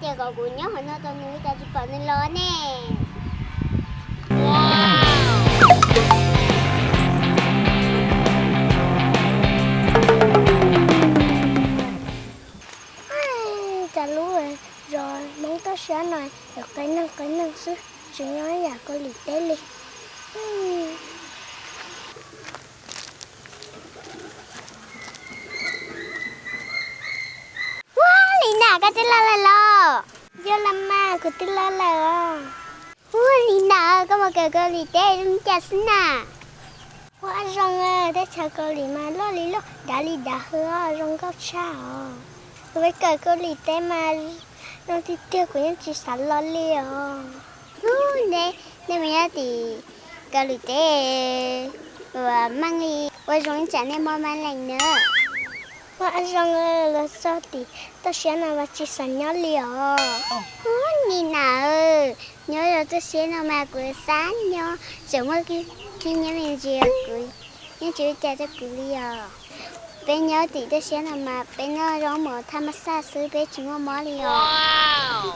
Ces kom kuv nyob hauv no tos nws ua cas tsis pom nws los ne. Cas lub zos Hmoob toj siab no yuav qee neeg qee neeg xwb, tsis nyob yam Kaus Lim teb li. Ua li na, koj twb los lawm los? Yog los mas, kuv twb los lawm os. Ua li na, koj mus kawm Kaus Lim teb zoo cas xwb na? Ua zoo, teb chaws Kaus Lim mas loj li loj, dav li dav hwv os, zoo nkauj tshaj os. Kuv mus kawm Kaus Lim teb mas zoo tiag tiag, kuv yeej tsis xav los li os. Ub, nej, nej mus nyob tim Kaus Lim teb uas meej li, ua zoo ib tsam nej muaj mab leej na. Ua zoo, los txog tim toj siab no mas tsis xav nyob li os. Ub, Lis Nas, nyob rau toj siab no mas kuv xav nyob, tseem muaj khib nyiab me ntsis, kuv yeej tsis ua cas rau kuv li os. Peb nyob tim toj siab no mas peb nyob zoo mos thaj mas xaj xwb, peb tsis muaj mob li os.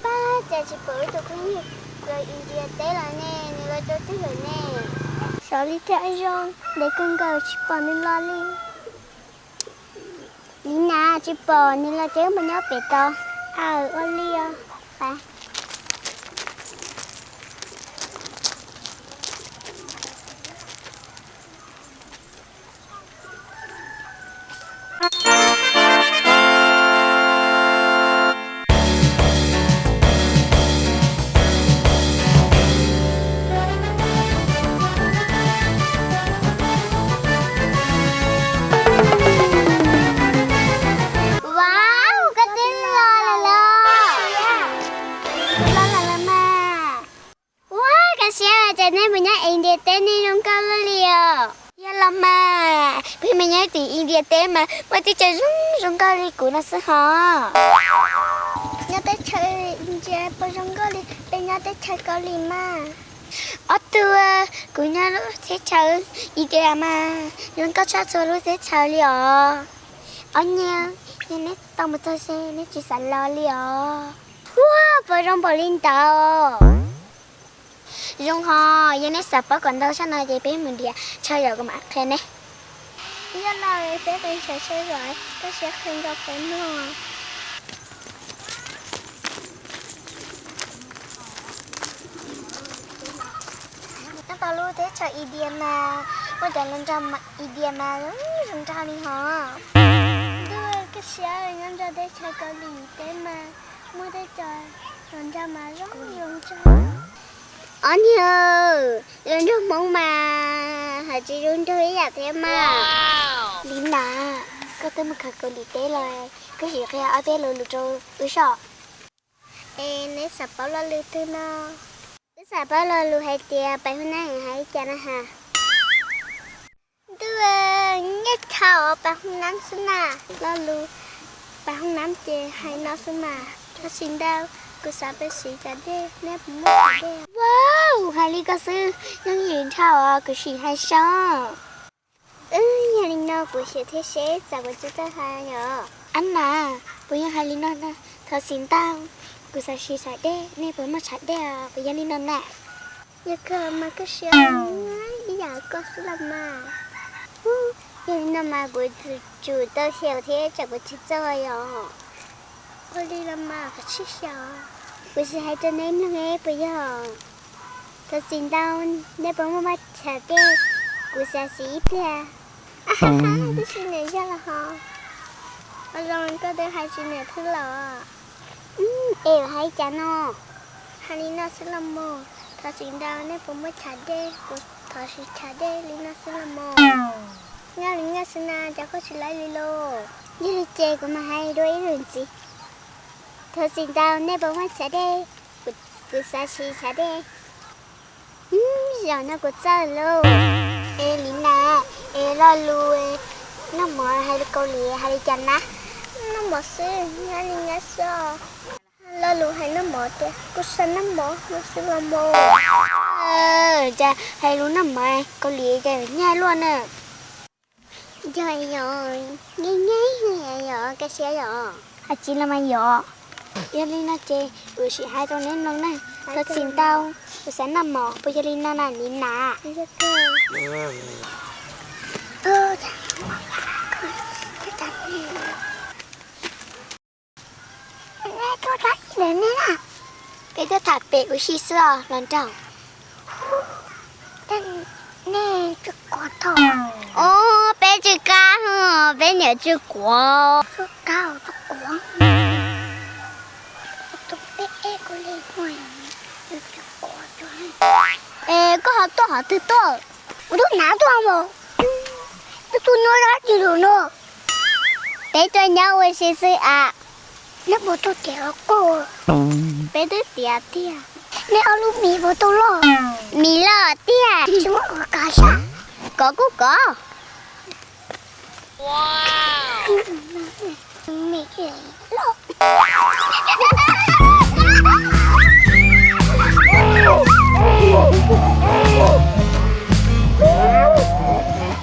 Pab, cas tsis pom wb tus phooj ywg los India teb los ne, nws los rau twg lawm ne? Xyov li tiag, zoo ntev kawg nkaus tsis pom nws los li. Lis Nas, tsis pom nws los ces wb mus nyob pem tod. Aw, ua li os. Wow, koj twb los lawm los? Los lawm los mas. Ua, koj siab, cas nej mus nyob India teb nej zoo nkauj luaj li os. Yog los mas, peb mus nyob tim India teb mas muaj teb chaws zoo zoo nkauj li kuv no xwb hos. Nyob teb chaws India puas zoo nkauj li peb nyob teb chaws Kaus Lim mas? Ob tug, kuv nyob lub teb chaws India mas zoo nkauj tshaj txhua lub teb chaws li os. Ob niag, yog neb tau mus txog ces neb tsis xav los li os. Ua, puas zoo npaum li ntawd? Zoo hos, yog neb xav paub kom ntau tshaj no ces peb mus nrhiav chaw zaum kuv mam qhia neb. Yog los, peb qhia nrhiav chaw zaum, koj siab qhia nrog peb mloog. Nyob tau lub teb chaws India mas muaj cov hluas nraug India mas zoo nraug li hos. Ntuj, koj siab, nyob nrog teb chaws Kaus Lim teb mas muaj tej cov hluas nraug mas zoo zoo nraug. Ob niag, hluas nraug Hmoob mas hais tsis zoo nraug ib yam thiab mas. Lis Nas, koj twb mus kawm Kaus Lim teb los, koj sim qhia ob peb lo lus rau wb saib. Es neb xav paub lo lus twg no? Wb xav paub lo lus hais tias pais hoob nab hais li cas na has. Ntuj, nyiam dhau pais hoob nab xwb na. Lo lus pais hoob nab ces hais no xwb mas. Thov txim ntau, kuv xav pais siv cov dej, nej puas muaj cov dej? Wow, hais li ko xwb, yooj yim dhau os, kuv sim hais seb. Wb, yog li no kuv sim thiab seb, tsam kuv tsis txawj hais os. Ab na, puas yog hais li no na? Thov txim ntau, kuv xav siv tshav dej, nej puas muaj tshav dej os? Puas yog li no na? Yog kawg mas koj siab, ib yam koj xwb los mas. Yog li no mas kuv tsum tau xyaum thiab, tsam kuv tsis txawj os. Ua li los mas koj tsis xyaum, kuv sim hais rau neb mloog puas yog. Thov txim ntau, nej puas muaj tshav dej? Kuv xav siv ib pliag. Tab sis nws yog los hos. Ua zoo koj twb hais tsis niam thwb los. Es hais cas no? Hais li no xwb los mas. Thov txim ntau, nej puas muaj tshav dej? Kuv thov siv tshav dej li no xwb los mas. Nyaj li nyaj xwb na, cas koj tsis laij li lauj? Yog li ces kuv mam hais dua ib lwm ntxiv. Thov txim ntau, nej puas muaj tshav dej? Kuv xav siv tshav dej. Zaum no kuv txawj lauj. Es Lis Nas, es lo lus noj mov hais lus Kaus Lim hais li cas na? Noj mov xwb, nyaj li nyaj xwb. Lo lus hais noj mov tias kuv xav noj mov no xwb los mas. Cas hais lus noj mov Kaus Lim cas nyaj luaj na. Yog yom, nyaj nyaj yom, koj siab yom. Hais tsis los mas yom. Yog li no ces kuv sim hais rau neb mloog na. Thov txim ntau, kuv xav noj mov, puas yog li no na Nis Nas? Peb tuaj tham pem ua si xwb os los nraug. Os, peb tsw qab, peb niam tsw quav. Es koj ho tuaj qhov twg tuaj? Kuv tuaj nav tuaj mas. Tuaj nyob dab tsi lawm no? Peb tuaj nyob ua si xwb as. Neb puas tau tiav los koj? Peb twb tiav tiag. Neb ob lub mis puas tau loj? Mis loj tiag. Tsis muab kov kav sab? Kov kuj kov.